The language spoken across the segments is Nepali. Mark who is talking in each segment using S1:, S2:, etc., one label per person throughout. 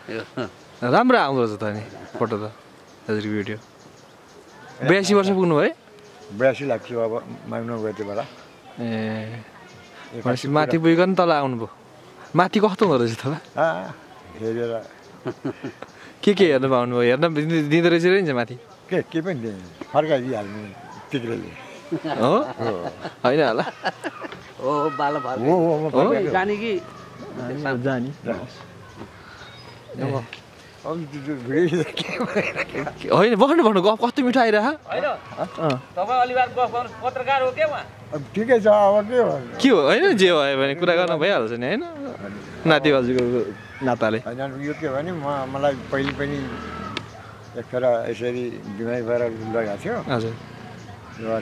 S1: राम्रो आउँदो रहेछ त नि फोटो त हजुरको भिडियो 82 वर्ष पुग्नु भयो
S2: 82 लाग्छ अब माग्नु गयो त्यो बेला
S1: भनेपछि माथि पुगिकन तल आउनुभयो माथि कस्तो हुँदो रहेछ त
S2: हेरेर
S1: के हेर्नु पाउनुभयो हेर्न दिँदो रहेछ नि माथि
S2: के पनि दिएन फर्काइदिइहाल्नु तिग्रेले
S1: हो होइन होला
S3: हो बाला भर जाने कि
S1: जानी होइन भन्नु भन्नु गफ कस्तो मिठो आइरह
S3: तपाईँ अलिबार गफ गर्नु पत्रकार हो के
S2: ठिकै छ अब
S1: के हो होइन जे भयो भने कुरा गर्न भइहाल्छ नि होइन नाति बाजुको नाताले
S2: होइन यो के भने मलाई पहिले पनि एकखेर यसरी बिमारी भएर लगाएको थियो
S1: हजुर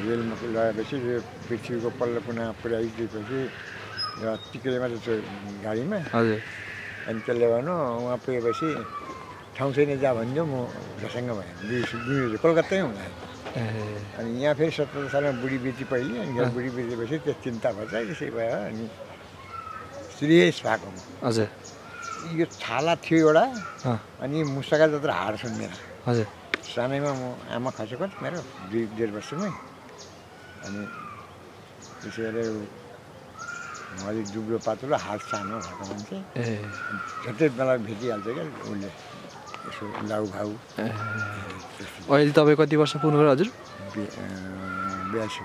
S2: रेलमा लगाएपछि यो पृथ्वीको पल्लो कुना पुर्याइदिएपछि टिक्रेमा त्यो गाडीमा
S1: हजुर
S2: अनि त्यसले भन्नु उहाँ पुगेपछि ठाउँ छैन जा भनिदियो म झसँग भएँ कलकत्तै हुँदा अनि यहाँ फेरि 17 सालमा बुढी बेची पहिले अनि बुढी बेचेपछि त्यो चिन्ता भएछ त्यसै भयो अनि सिरियस भएको
S1: हजुर
S2: यो छाला थियो एउटा अनि मुसाका जत्र हाड छन् मेरो
S1: हजुर
S2: सानैमा म आमा खसेको मेरो 2.5 वर्षमै अनि त्यसै गरी अलिक दुब्लो पातलो हात सानो भएको मान्छे झट्टै बेला भेटिहाल्छ क्या उसले यसो लाउ भाउ
S1: अहिले तपाईँ कति वर्ष पुग्नुभयो हजुर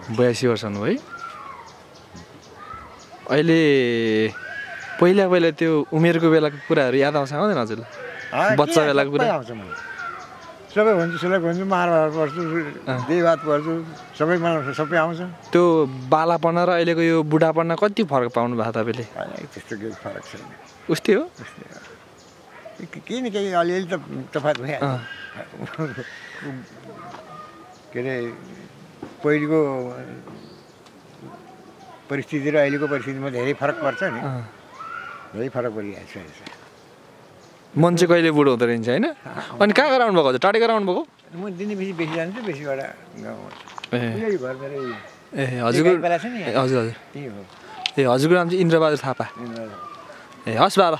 S1: 82 वर्ष हुनु है अहिले पहिला त्यो उमेरको बेलाको कुराहरू याद आउँछ आउँदैन हजुरलाई बच्चा बेलाको कुरा
S2: आउँछ मलाई सबै भन्छु सुलक भन्छु मारवार पर्छु देही भात पर्छु सबै मलाई सबै आउँछ
S1: त्यो बालापना र अहिलेको यो बुढापना कति फरक पाउनु भएको तपाईँले
S2: त्यस्तो केही फरक छैन
S1: उस्तै हो
S2: केही न केही अलिअलि त तफात भइहाल्छ के अरे पहिलेको परिस्थिति र अहिलेको परिस्थितिमा धेरै फरक पर्छ नि धेरै फरक परिरहेको छ
S1: मन चाहिँ कहिले बुढो हुँदो रहेछ होइन अनि कहाँ गएर आउनुभएको हजुर टाढै गएर आउनुभएको
S2: म दिनपछि बेसी जान्छु बेसीबाट गाउँ घर मेरो
S1: ए हजुरको
S2: बेला छ नि
S1: हजुर हजुर
S2: त्यही हो
S1: ए हजुरको नाम चाहिँ इन्द्रबहादुर थापा ए हस् बाबा